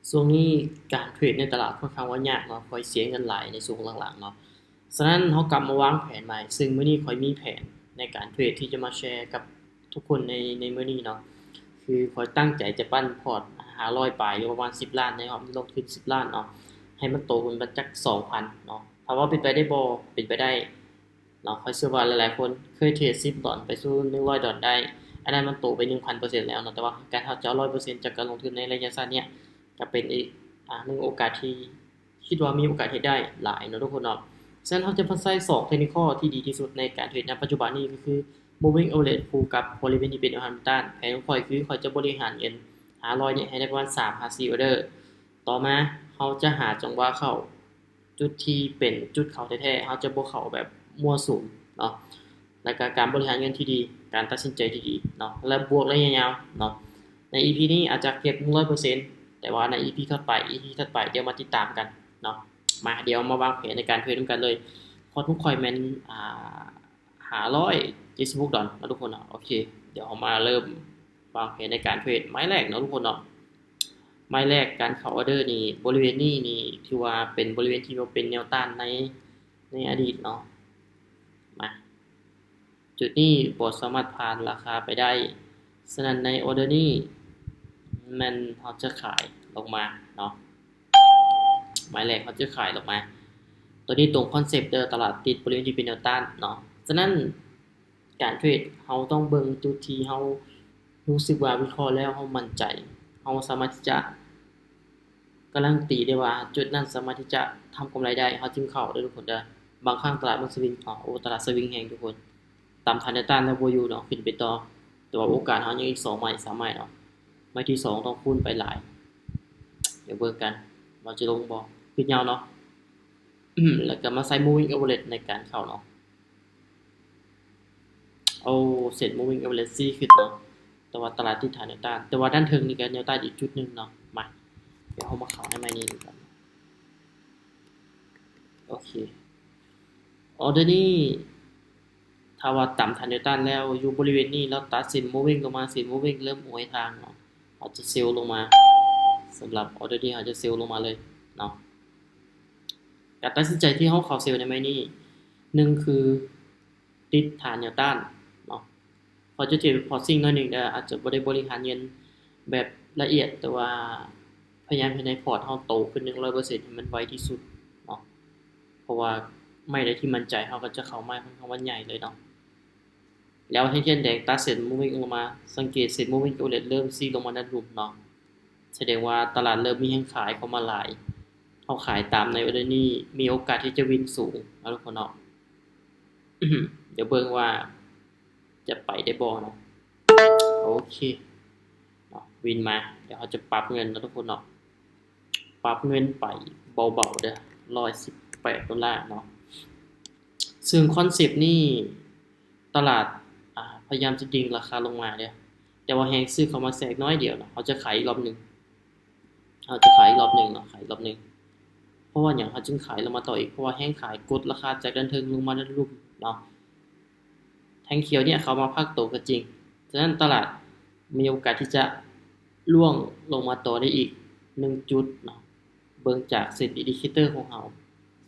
ຊ່ວງນີ້ການເທຣດໃນຕະຫຼາດຂ້ອນຂ້າງວ່າຍາກເນາະ, ຂ້ອຍເສຍເງິນຫຼາຍໃນຊ່ວງຫຼັງໆເນາະ. ສະນັ້ນເຮົາກັບມາວາງແຜນໃໝ່, ຊຶ່ງມື້ນີ້ຂ້ອຍມີແຜນໃນການເທຣດທີ່ຈະມາແຊກັບທຸກຄົນໃນ, ໃນມື້ນີ້ເນາະ. ຄືຂ້ອຍຕັ້ງໃຈຈະປັ້ນພອດຫ້າຮ້ອຍປາຍ ຫຼືປະມານສິບລ້ານ ໃນຮອບນີ້ລົງທຶນສິບລ້ານເນາະ, ໃຫ້ມັນໂຕຂຶ້ນມາຈັກສອງພັນເນາະ. ຖາມວ່າເປັນໄປໄດ້ບໍ່? ເປັນໄປໄດ້. ເນາະ, ຂ້ອຍເຊື່ອວ່າຫຼາຍໆຄົນເຄີຍເທຣດສິບດອນໄປສູ່ໜຶ່ງຮ້ອຍດອນໄດ້, ອັນນັ້ນມັນໂຕໄປໜຶ່ງພັນເປີເຊັນແລ້ວເນາະ. ແຕ່ວ່າການເຮົາຈະເອົາຮ້ອຍເປີເຊັນຈາກການລົງທຶນໃນໄລຍະສັ້ນເນີ້ຍ ກໍເປັນອີກ ອາ ໜຶ່ງໂອກາດທີ່ຄິດວ່າມີໂອກາດເຮັດໄດ້ຫຼາຍເນາະທຸກຄົນເນາະ. ສະນັ້ນເຮົາຈະມາໃຊ້ສອງເທັກນິຄອລທີ່ດີທີ່ສຸດໃນການເທຣດໃນປັດຈຸບັນນີ້ ກໍຄື moving average ຄູ່ກັບບໍລິເວນທີ່ເປັນແນວຮັບແນວຕ້ານ. ແຜນຂອງຂ້ອຍຄືຂ້ອຍຈະບໍລິຫານເງິນຫ້າຮ້ອຍນີ້ໃຫ້ໄດ້ປະມານສາມຫາສີ່ອອເດີ. ຕໍ່ມາເຮົາຈະຫາຈັງຫວະເຂົ້າ ຈຸດທີ່ເປັນຈຸດເຂົ້າແທ້ໆ, ເຮົາຈະບໍ່ເຂົ້າແບບມົ້ວສຸມເນາະ. ແລ້ວກະການບໍລິຫານເງິນທີ່ດີ, ການຕັດສິນໃຈທີ່ດີເນາະ ແລະ ບວກໄລຍະຍາວເນາະ. ໃນອີພີນີ້ອາດຈະເກັບໜຶ່ງຮ້ອຍເປີເຊັນ, ແຕ່ວ່າໃນອີພີຖັດໄປ, ອີພີຖັດໄປ ດຽວມາຕິດຕາມກັນເນາະ. ມາ, ດຽວມາວາງແຜນໃນການເທຣດນຳກັນເລີຍ. ພອດຂອງຂ້ອຍແມ່ນ ອ່າ ຫ້າຮ້ອຍເຈັດສິບຫົກດອນເນາະທຸກຄົນເນາະ. ໂອເຄ, ດຽວເຮົາມາເລີ່ມວາງແຜນໃນການເທຣດໄມ້ແລກເນາະທຸກຄົນເນາະ. ໄມ້ແລກການເຂົ້າອອເດີນີ້ ບໍລິເວນນີ້ນີ້ຖືວ່າເປັນບໍລິເວນທີ່ວ່າເປັນແນວຕ້ານໃນ, ໃນອະດີດເນາະ. ມາ, ຈຸດນີ້ບໍ່ສາມາດຜ່ານລາຄາໄປໄດ້, ສະນັ້ນໃນອອເດີນີ້ແມ່ນເຮົາຈະຂາຍລົງມາເນາະ. ໄມ້ແລກເຮົາຈະຂາຍລົງມາ. ໂຕນີ້ຕົງຄອນເຊັບເດີ, ຕະຫຼາດຕິດບໍລິເວນທີ່ເປັນແນວຕ້ານເນາະ. ສະນັ້ນການເທຣດເຮົາຕ້ອງເບິ່ງຈຸດທີ່ເຮົາຮູ້ສຶກວ່າວິເຄາະແລ້ວເຮົາໝັ້ນໃຈ, ເຮົາສາມາດທີ່ຈະກາຣັນຕີໄດ້ວ່າຈຸດນັ້ນສາມາດທີ່ຈະທຳກຳໄລໄດ້, ເຮົາຈຶ່ງເຂົ້າເດີທຸກຄົນເດີ. ບາງຄັ້ງຕະຫຼາດມັນສະວິງເນາະ, ໂອ້ ຕະຫຼາດສະວິງແຮງທຸກຄົນ. ຕຳຖານແນວຕ້ານແລ້ວບໍ່ຢູ່ເນາະ, ຂຶ້ນໄປຕໍ່, ແຕ່ວ່າໂອກາດເຮົາຍັງອີກສອງໄມ້, ສາມໄມ້ເນາະ. ໄມ້ທີສອງຕ້ອງຄູນໄປຫຼາຍ. ດຽວເບິ່ງກັນວ່າຈະລົງບໍ່, ຂຶ້ນຍາວເນາະ. ແລ້ວກໍມາໃສ່ moving average ໃນການເຂົ້າເນາະ. ໂອ້ ເສັ້ນ moving average ຊີ້ຂຶ້ນເນາະ, ແຕ່ວ່າຕະຫຼາດຕິດຖານແນວຕ້ານ, ແຕ່ວ່າດ້ານເທິງນີ້ກໍແນວຕ້ານອີກຈຸດໜຶ່ງເນາະ. ມາ, ດຽວເຮົາມາເຂົ້າໃນໄມ້ນີ້ນຳກັນ. ໂອເຄ, ອອເດີນີ້ ຖ້າວ່າຕຳຖານແນວຕ້ານແລ້ວ ຢູ່ບໍລິເວນນີ້ລາວຕັດເສັ້ນ moving ລົງມາ, ເສັ້ນ moving ເລີ່ມອວຍທາງເນາະ, ເຮົາຈະເຊວລົງມາ. ສຳລັບອອເດີນີ້ເຮົາຈະເຊວລົງມາເລີຍເນາະ. ການຕັດສິນໃຈທີ່ເຮົາເຂົ້າເຊວໃນໄມ້ນີ້ ໜຶ່ງຄືຕິດຖານແນວຕ້ານເນາະ. ເຂົາຈະເຈັບພອດຊິງໜ້ອຍໜຶ່ງ, ອາດຈະບໍ່ໄດ້ບໍລິຫານເງິນແບບລະອຽດ, ແຕ່ວ່າພະຍາຍາມເຮັດໃຫ້ພອດເຮົາໂຕຂຶ້ນໜຶ່ງຮ້ອຍເປີເຊັນໃຫ້ມັນໄວທີ່ສຸດເນາະ. ເພາະວ່າໄມ້ໃດທີ່ໝັ້ນໃຈ ເຮົາກໍຈະເຂົ້າໄມ້ຂ້ອນຂ້າງວ່າໃຫຍ່ເລີຍເນາະ. ແລ້ວແທ່ງທຽນແດງຕັດເສັ້ນ moving ລົງມາ, ສັງເກດເສັ້ນ moving average ເລີ່ມຊີ້ລົງມາດ້ານລຸ່ມເນາະ, ສະແດງວ່າຕະຫຼາດເລີ່ມມີແຮງຂາຍເຂົ້າມາຫຼາຍ. ເຮົາຂາຍຕາມໃນອອເດີນີ້ ມີໂອກາດທີ່ຈະວິນສູງເນາະທຸກຄົນເນາະ. ດຽວເບິ່ງວ່າຈະໄປໄດ້ບໍ່ເນາະ. ໂອເຄເນາະ, ວິນມາ. ດຽວເຮົາຈະປັບເງິນເນາະທຸກຄົນເນາະ, ປັບເງິນໄປເບົາໆເດີ, ຮ້ອຍສິບແປດໂດລາເນາະ. ເຊິ່ງຄອນເຊັບນີ້ຕະຫຼາດ ອາ ພະຍາຍາມຈະດຶງລາຄາລົງມາເດີ, ແຕ່ວ່າແຮງຊື້ເຂົ້າມາແຊກໜ້ອຍດຽວເນາະ. ເຮົາຈະຂາຍອີກລອບໜຶ່ງ, ເຮົາຈະຂາຍອີກລອບໜຶ່ງເນາະ, ຂາຍອີກລອບໜຶ່ງ. ເພາະວ່າຫຍັງເຮົາຈຶ່ງຂາຍລົງມາຕໍ່ອີກ? ເພາະວ່າແຮງຂາຍກົດລາຄາຈາກດ້ານເທິງລົງມາດ້ານລຸ່ມເນາະ. ແທ່ງຂຽວເນີ້ຍເຂົາມາພັກໂຕກໍຈິງ, ສະນັ້ນຕະຫຼາດມີໂອກາດທີ່ຈະລ່ວງລົງມາຕໍ່ໄດ້ອີກໜຶ່ງຈຸດເນາະ. ເບິ່ງຈາກເສັ້ນ indicator ຂອງເຮົາ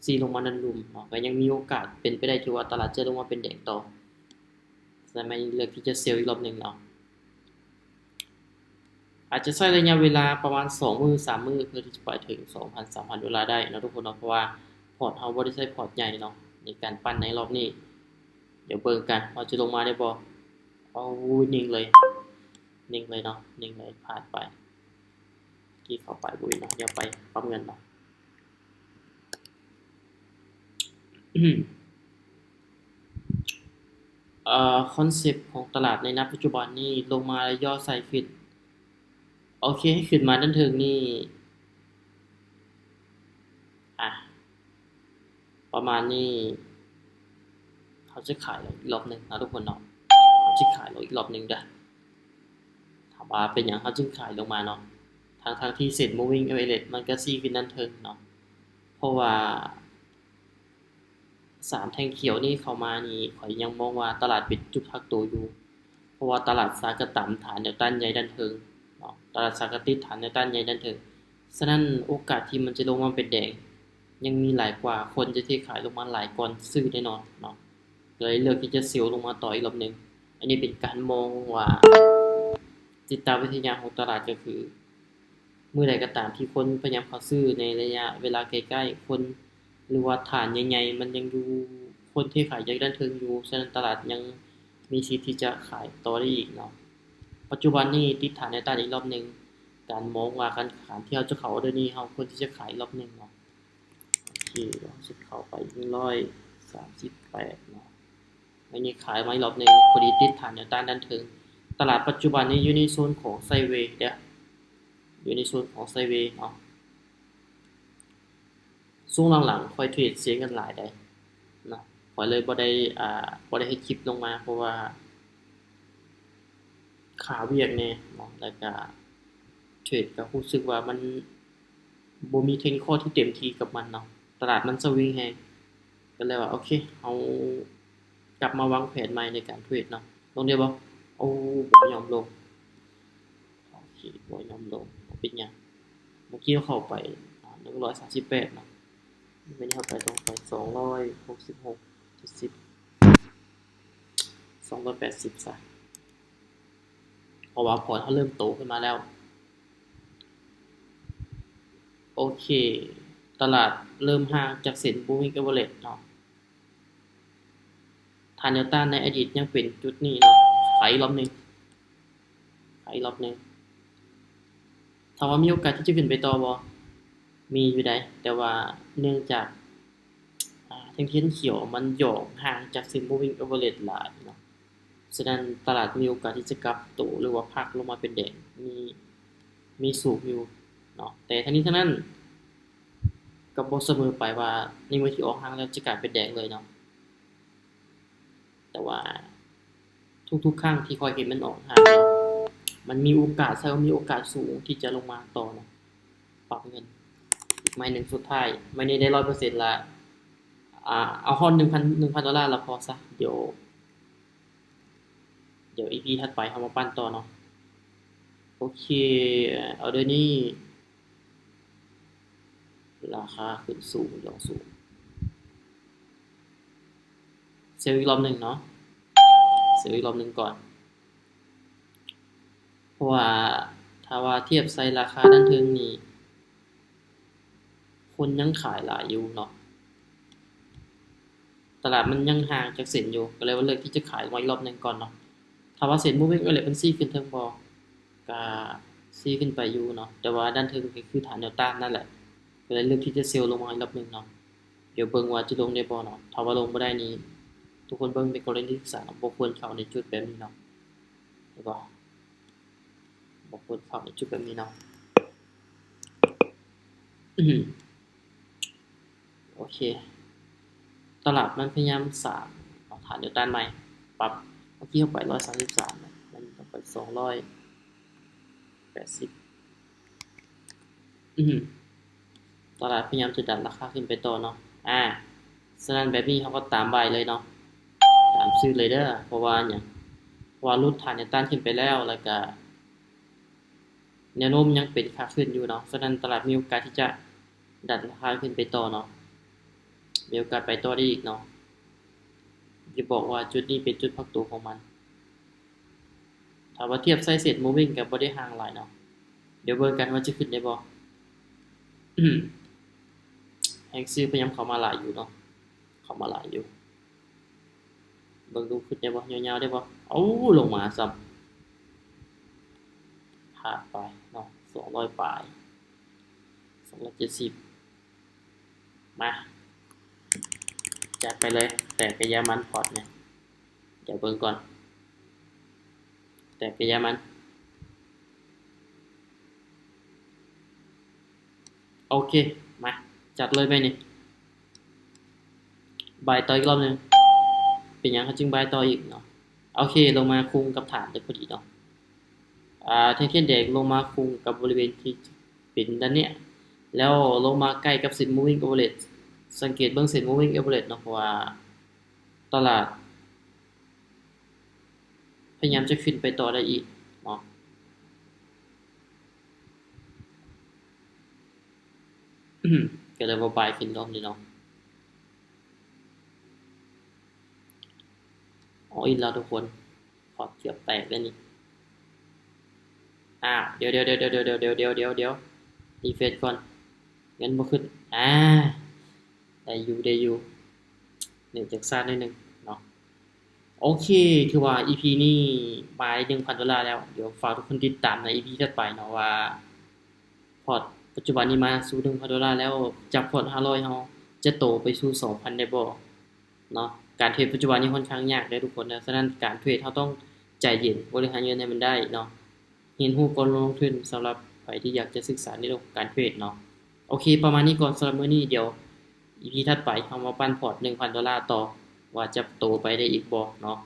ຊີ້ລົງມາດ້ານລຸ່ມເນາະ, ກໍຍັງມີໂອກາດເປັນໄປໄດ້ທີ່ວ່າຕະຫຼາດຈະລົງມາເປັນແດງຕໍ່. ສະນັ້ນແມ່ນເລືອກທີ່ຈະເຊວອີກລອບໜຶ່ງເນາະ. ອາດຈະໃຊ້ໄລຍະເວລາປະມານສອງມື້ສາມມື້ ເພື່ອທີ່ຈະໄປເຖິງສອງພັນ ສາມພັນໂດລາໄດ້ເນາະທຸກຄົນເນາະ, ເພາະວ່າພອດເຮົາບໍ່ໄດ້ໃຊ້ພອດໃຫຍ່ເນາະ ໃນການປັ້ນໃນລອບນີ້. ດຽວເບິ່ງກັນວ່າຈະລົງມາໄດ້ບໍ່. ໂອ້ຍ ນິ່ງເລີຍ, ນິ່ງເລີຍເນາະ, ນິ່ງເລີຍ, ພາດໄປ. ກີ້ເຂົ້າໄປບໍ່ເຫັນເນາະ, ດຽວໄປປັບເງິນເນາະ. ເອີ ຄອນເຊັບຂອງຕະຫຼາດໃນນະປັດຈຸບັນນີ້ລົງມາແລ້ວຍໍໃສ່ຂຶ້ນ. ໂອເຄ, ຂຶ້ນມາດ້ານເທິງນີ້ ອາ ປະມານນີ້ ເຮົາຈະຂາຍອີກລອບໜຶ່ງເນາະທຸກຄົນເນາະ, ເຮົາຈະຂາຍລົງອີກລອບໜຶ່ງເດີ. ຖາມວ່າເປັນຫຍັງເຮົາຈຶ່ງຂາຍລົງມາເນາະ, ທັງໆທີ່ເສັ້ນ moving average ມັນກໍຊີ້ຂຶ້ນດ້ານເທິງເນາະ, ເພາະວ່າສາມແທ່ງຂຽວນີ້ເຂົ້າມານີ້ ຂ້ອຍຍັງມອງວ່າຕະຫຼາດເປັນຈຸດພັກໂຕຢູ່, ເພາະວ່າຕະຫຼາດສາກະຕຳຖານແນວຕ້ານໃຫຍ່ດ້ານເທິງເນາະ, ຕະຫຼາດສາກະຕິດຖານແນວຕ້ານໃຫຍ່ດ້ານເທິງ. ສະນັ້ນໂອກາດທີ່ມັນຈະລົງມາເປັນແດງ ຍັງມີຫຼາຍກວ່າ ຄົນຈະເທຂາຍລົງມາຫຼາຍກ່ອນຊື້ແນ່ນອນເນາະ ກໍເລີຍເລືອກທີ່ຈະເຊວລົງມາຕໍ່ອີກລອບໜຶ່ງ. ອັນນີ້ເປັນການມອງວ່າ ຈິດຕະວິທະຍາຂອງຕະຫຼາດກໍຄື ເມື່ອໃດກໍຕາມທີ່ຄົນພະຍາຍາມເຂົ້າຊື້ໃນໄລຍະເວລາໃກ້ໆ ຄົນ ຫຼືວ່າຖານໃຫຍ່ໆ ມັນຍັງຢູ່ ຄົນເທຂາຍຈາກດ້ານເທິງຢູ່ ສະນັ້ນຕະຫຼາດຍັງມີສິດທີ່ຈະຂາຍຕໍ່ໄດ້ອີກເນາະ. ປັດຈຸບັນນີ້ຕິດຖານແນວຕ້ານອີກລອບໜຶ່ງ ການມອງວ່າການ ການທີ່ເຮົາຈະເຂົ້າອອເດີນີ້ ເຮົາຄວນທີ່ຈະຂາຍອີກລອບໜຶ່ງເນາະ. ໂອເຄ ເຮົາຊິເຂົ້າໄປໜຶ່ງຮ້ອຍສາມສິບແປດເນາະ. ອັນນີ້ຂາຍມາອີກລອບໜຶ່ງ ພໍດີຕິດຖານແນວຕ້ານດ້ານເທິງ. ຕະຫຼາດປັດຈຸບັນນີ້ຢູ່ໃນໂຊນຂອງໄຊເວເດີ້ ຢູ່ໃນໂຊນຂອງໄຊເວເນາະ. ຊ່ວງຫຼັງໆຂ້ອຍເທຣດເສຍເງິນຫຼາຍໃດເນາະ ຂ້ອຍເລີຍບໍ່ໄດ້ ອ່າ ບໍ່ໄດ້ເຮັດຄລິບລົງມາ ເພາະວ່າຄາວຽກແດ່ເນາະ ແລ້ວກະເທຣດກໍຮູ້ສຶກວ່າມັນ ບໍ່ມີເທັກນິຄອລທີ່ເຕັມທີ່ກັບມັນເນາະ ຕະຫຼາດມັນສະວິງແຮງ ກໍເລີຍວ່າ ໂອເຄ ເຮົາກັບມາວາງແຜນໃໝ່ໃນການເທຣດເນາະ. ລົງໄດ້ບໍ່? ໂອ້ ບໍ່ຍອມລົງ. ໂອເຄ ບໍ່ຍອມລົງ ບໍ່ເປັນຫຍັງ. ເມື່ອກີ້ເຮົາເຂົ້າໄປ ອ່າ ໜຶ່ງຮ້ອຍສາມສິບແປດເນາະ ມື້ນີ້ເຮົາໄປ ຕ້ອງໄປສອງຮ້ອຍຫົກສິບຫົກ ເຈັດສິບ ສອງຮ້ອຍແປດສິບຊະ ເພາະວ່າພອດເຮົາເລີ່ມໂຕຂຶ້ນມາແລ້ວ. ໂອເຄ ຕະຫຼາດເລີ່ມຫ່າງຈາກເສັ້ນ Moving Average ເນາະ. ຖານແນວຕ້ານໃນອະດີດຍັງເປັນຈຸດນີ້ເນາະ ໄປລອບໜຶ່ງ ໄປລອບໜຶ່ງ. ຖາມວ່າມີໂອກາດທີ່ຈະຂຶ້ນໄປຕໍ່ບໍ່? ມີຢູ່ໃດ ແຕ່ວ່າເນື່ອງຈາກ ອາ ແທ່ງທຽນຂຽວມັນຫຍໍ້ຫ່າງຈາກເສັ້ນ Moving Average ຫຼາຍເນາະ. ສະນັ້ນຕະຫຼາດມີໂອກາດທີ່ຈະກັບໂຕ ຫຼືວ່າພັກລົງມາເປັນແດງ ມີ ມີສູງຢູ່ເນາະ. ແຕ່ທັງນີ້ທັງນັ້ນກໍບໍ່ສະເໝີໄປວ່າໃນເມື່ອທີ່ອອກຫ່າງແລ້ວຈະກາຍເປັນແດງເລີຍເນາະ. ແຕ່ວ່າທຸກໆຄັ້ງທີ່ຂ້ອຍເຫັນມັນອອກຫ່າງເນາະ ມັນມີໂອກາດ ໃຊ້ວ່າມີໂອກາດສູງທີ່ຈະລົງມາຕໍ່ເນາະ. ປັບເງິນ ອີກໄມ້ໜຶ່ງສຸດທ້າຍ ໄມ້ນີ້ໄດ້ຮ້ອຍເປີເຊັນລະ ອາ ເອົາຮອດໜຶ່ງພັນ ໜຶ່ງພັນໂດລາລະພໍຊະ. ດຽວ ດຽວອີພີຖັດໄປເຮົາມາປັ່ນຕໍ່ເນາະ. ໂອເຄ ອອເດີນີ້ລາຄາຂຶ້ນສູງ ລອງສູງ ເຊວອີກລອບໜຶ່ງເນາະ ເຊວອີກລອບໜຶ່ງກ່ອນ ເພາະວ່າຖ້າວ່າທຽບໃສ່ລາຄາດ້ານເທິງນີ້ ຄົນຍັງຂາຍຫຼາຍຢູ່ເນາະ ຕະຫຼາດມັນຍັງຫ່າງຈາກເສັ້ນຢູ່ ກໍເລີຍວ່າເລືອກທີ່ຈະຂາຍໄວ້ລອບໜຶ່ງກ່ອນເນາະ. ຖ້າວ່າເສັ້ນ Moving Average ມັນຊີ້ຂຶ້ນເທິງບໍ່? ກະຊີ້ຂຶ້ນໄປຢູ່ເນາະ ແຕ່ວ່າດ້ານເທິງກໍຄືຖານແນວຕ້ານນັ້ນແຫຼະ ກໍເລີຍເລືອກທີ່ຈະເຊວລົງມາອີກລອບໜຶ່ງເນາະ. ດຽວເບິ່ງວ່າຈະລົງໄດ້ບໍ່ເນາະ ຖ້າວ່າລົງບໍ່ໄດ້ນີ້ ທຸກຄົນເບິ່ງເປັນກໍລະນີສຶກສາເນາະ ບໍ່ຄວນເຂົ້າໃນຈຸດແບບນີ້ເນາະ ເຫັນບໍ່? ບໍ່ຄວນເຂົ້າໃນຈຸດແບບນີ້ເນາະ. ໂອເຄ ຕະຫຼາດມັນພະຍາຍາມສ້າງຖານແນວຕ້ານໃໝ່ ປັບ ເມື່ອກີ້ເຮົາໄປຮ້ອຍສາມສິບສາມ ມັນຕ້ອງໄປສອງຮ້ອຍແປດສິບ ອື ຕະຫຼາດພະຍາຍາມຈະດັນລາຄາຂຶ້ນໄປຕໍ່ເນາະ ອາ ສະນັ້ນແບບນີ້ເຮົາກໍຕາມໄວ້ເລີຍເນາະ ຕາມຊື້ເລີຍເດີ້ ເພາະວ່າຫຍັງ? ເພາະວ່າຫຼຸດຖານແນວຕ້ານຂຶ້ນໄປແລ້ວ ແລ້ວກະແນວໂນ້ມຍັງເປັນຂາຂຶ້ນຢູ່ເນາະ ສະນັ້ນຕະຫຼາດມີໂອກາດທີ່ຈະດັນລາຄາຂຶ້ນໄປຕໍ່ເນາະ ມີໂອກາດໄປຕໍ່ໄດ້ອີກເນາະ. ຈະບອກວ່າຈຸດນີ້ເປັນຈຸດພັກໂຕຂອງມັນ. ຖ້າວ່າທຽບໃສ່ເສັ້ນ Moving ກໍບໍ່ໄດ້ຫ່າງຫຼາຍເນາະ. ດຽວເບິ່ງກັນວ່າຈະຂຶ້ນໄດ້ບໍ່. ແຮງຊື້ພະຍາຍາມເຂົ້າມາຫຼາຍຢູ່ເນາະ, ເຂົ້າມາຫຼາຍຢູ່. ເບິ່ງດູຂຶ້ນໄດ້ບໍ່, ຍາວໆໄດ້ບໍ່. ເອົາ ລົງມາຊ້ຳ. ພາດໄປເນາະ, ສອງຮ້ອຍປາຍ, ສອງຮ້ອຍເຈັດສິບ. ມາ ຈັດໄປເລີຍ, ແຕກກະຢ່າມັນ ພອດນີ້. ດຽວເບິ່ງກ່ອນ, ແຕກກະຢ່າມັນ. ໂອເຄ ມາ ຈັດເລີຍແມ່ນນີ້. ບາຍຕໍ່ອີກລອບໜຶ່ງ. ເປັນຫຍັງເຂົາຈຶ່ງບາຍຕໍ່ອີກເນາະ? ໂອເຄ ລົງມາຄຸງກັບຖານໄດ້ພໍດີເນາະ. ອ່າ ແທ່ງທຽນແດງລົງມາຄຸງກັບບໍລິເວນທີ່ເປັນດ້ານເນີ້ຍ ແລ້ວລົງມາໃກ້ກັບເສັ້ນ Moving Average. ສັງເກດເບິ່ງເສັ້ນ Moving Average ເນາະ, ເພາະວ່າຕະຫຼາດພະຍາຍາມຈະຂຶ້ນໄປຕໍ່ໄດ້ອີກເນາະ. ກໍເລີຍວ່າບາຍຂຶ້ນລອບນີ້ເນາະ. ເອົາອີກແລ້ວທຸກຄົນ ພອດເກືອບແຕກແລ້ວນີ້. ອ້າວ ດຽວໆ ດຽວໆ ດຽວໆ ຣີເຟຣຊກ່ອນ ເງິນບໍ່ຂຶ້ນ. ອາ ໄດ້ຢູ່ ໄດ້ຢູ່ ເໜືອຈາກຊາດໜ້ອຍໜຶ່ງເນາະ. ໂອເຄ ຖືວ່າອີພີນີ້ມາໄດ້ໜຶ່ງພັນໂດລາແລ້ວ. ດຽວຝາກທຸກຄົນຕິດຕາມໃນອີພີຖັດໄປເນາະ ວ່າພອດປັດຈຸບັນນີ້ມາສູ່ໜຶ່ງພັນໂດລາແລ້ວ ຈາກພອດຫ້າຮ້ອຍເຮົາຈະໂຕໄປສູ່ສອງພັນໄດ້ບໍ່ເນາະ. ການເທຣດປັດຈຸບັນນີ້ຂ້ອນຂ້າງຍາກເດີທຸກຄົນເດີ. ສະນັ້ນການເທຣດເຮົາຕ້ອງໃຈເຢັນ ບໍລິຫານເງິນໃຫ້ມັນໄດ້ເນາະ. ຮຽນຮູ້ກ່ອນລົງທຶນ ສຳລັບໃຜທີ່ຢາກຈະສຶກສາໃນໂລກການເທຣດເນາະ. ໂອເຄ ປະມານນີ້ກ່ອນສຳລັບມື້ນີ້. ດຽວອີພີຖັດໄປເຮົາມາປັ່ນພອດໜຶ່ງພັນໂດລາຕໍ່ ວ່າຈະໂຕໄປໄດ້ອີກບໍ່ເນາະ.